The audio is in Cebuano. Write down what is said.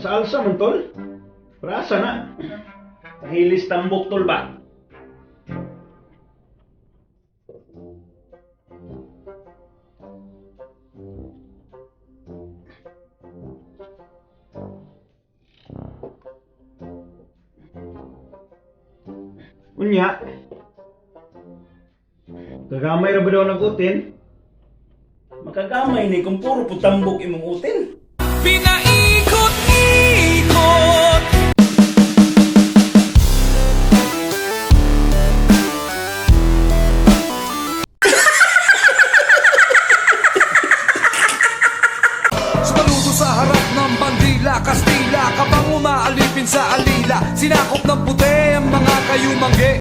Alsa-alsa man, tol. Pero asa na? Pahilis tambok, tol ba? Unya, kagamay ra ba daw nag-utin? Makagamay ni kung puro po tambok imong utin. Pinaikot-ikot. Sumaludo sa harap ng bandila, Kastila, kapang umaalipin sa alila. Sinakop ng puti ang mga kayumanggi.